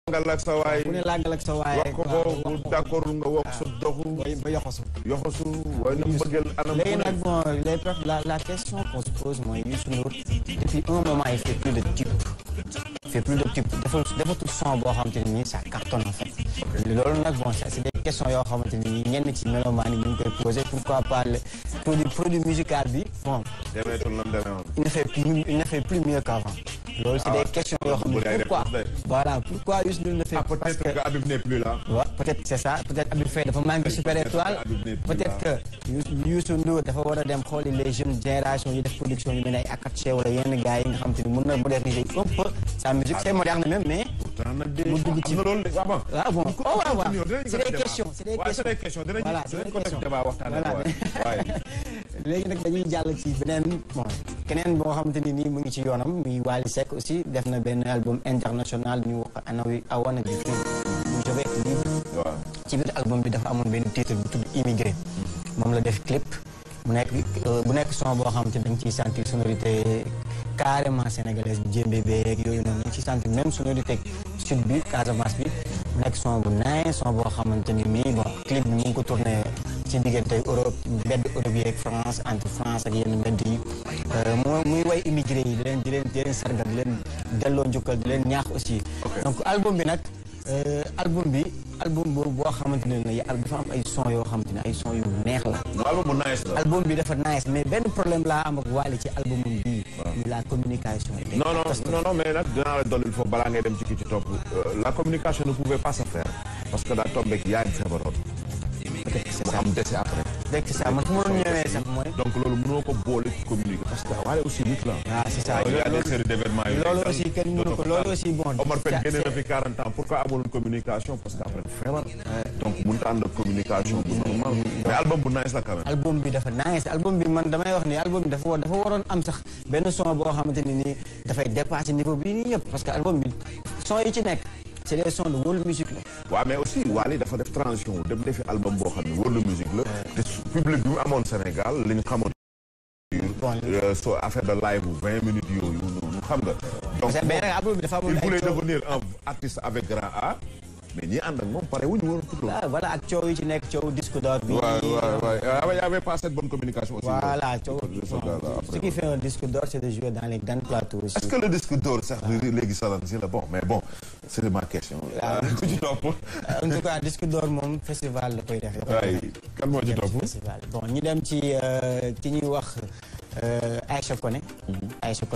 làngal ak sa waay. ku ne làngal ak sa waay. wax ko bu d'accord nga wax sa doxu. ba yoxosu. yoxosu waaye na bëggal anam. léegi nag bon la question qu'on se pose mooy Youssou Ndour depuis un moment il fait plus de tube. il fait plus de tube defatul son boo xamante ne nii ça cartonne en fait. loolu nag bon c'est des questions yoo xamante ne nii ñenn ci mélomane yi ñu ngi koy poser pourquoi pas le produit musical bi bon. il ne fait plus mieux qu'avant. loolu c'est des questions yoo xam ne pourquoi voilà pourquoi Youssou Ndour ne fait pas parce que Habib n'est plus là. waaw peut-être c'est ça peut-être Habib Faye dafa manqué super étoile peut-être que Youssou Ndour dafa war a dem xooli les jeunes générations yi def production yu mel ne ay Akache wala yenn gars yi nga xam te ni mën na moderniser un peu sa musique c'est moderne même mais mu dugg ci waaw bon waaw c'est des questions voilà c'est des questions léegi nag dañuy jàll ci beneen bon keneen boo xamante ni nii mu ngi ci yoonam muy Wally Seck aussi def na benn album international ñu wax I wanna be free mu je vais être libre ci biir album bi dafa amoon benn titre bu tudd immigré moom la def clip bu nekk son boo xamante ni da nga ciy sentir sonorité carrément sénégalaise bi jéembe beeg yooyu noonu dañ ciy sentir même sonorité sud bi Casamance bi mu nekk son bu nice son boo xamante ni nii bon clip bi mu ngi ko tourné ci diggante Europe mbedd Europe yi ak France entre France ak yenn mbedd yi muy way immigré yi di leen sargal di leen delloo njukkal di leen ñaax aussi donc album bi nag album boobu boo xamante ne dafa am ay son yoo xamante ne ay son yu neex la album bi dafa nice mais benn problème laa am ak Wally ci album bi la communication non mais nag dinaa la dolli il faut balaa ngay dem ci kii ci topp la communication ne pouvait pas se faire parce que daa tombé yaa ngi feebaroon mu am décès après. dëgg ça man fu ma doon ñëwee sax mooy. donc loolu mënoo ko boole ci communiquer parce que Wally aussi nit la. ah c'est ça il y a des séries d'événements yu loolu aussi kenn mënu ko loolu aussi bon. Omar Pène génne na fi 40 ans pourquoi amul communication parce que après feebar. donc mënut a ànd ak communication bu normal. mais album bu nice la quand même. album bi dafa nice album bi man damay wax ni album bi dafa waroon am sax benn son boo xamante ni nii dafay dépasser niveau bi nii yëpp parce que album bi son yi ci nekk. c'est des sons de world music la. waaw mais aussi Wally dafa def transition dem defi album boo xam ne world music la. te public bi mu amoon Sénégal li ñu xamoon. so affaire de live bu 20 minutes yooyu noonu xam nga. donc il voulait devenir un artiste avec grand A. mais ñi ànd ak moom pare wuñu woon pour loolu. voilà ak coow yi ci nekk coow disque d'or bi. waaw y avait pas cette bonne communication aussi. voilà coow ce qui fait un disque d'or c'est de jouer dans les grands plateaux aussi. est-ce que le disque d'or sax léegi salan si la bon mais bon c'est ma question. ku ci topp. en tout cas disque d'or moom festival la koy def. waay kan moo ci topp. festival bon ñu dem ci ki ñuy wax Aïcha Koné. Aïcha Koné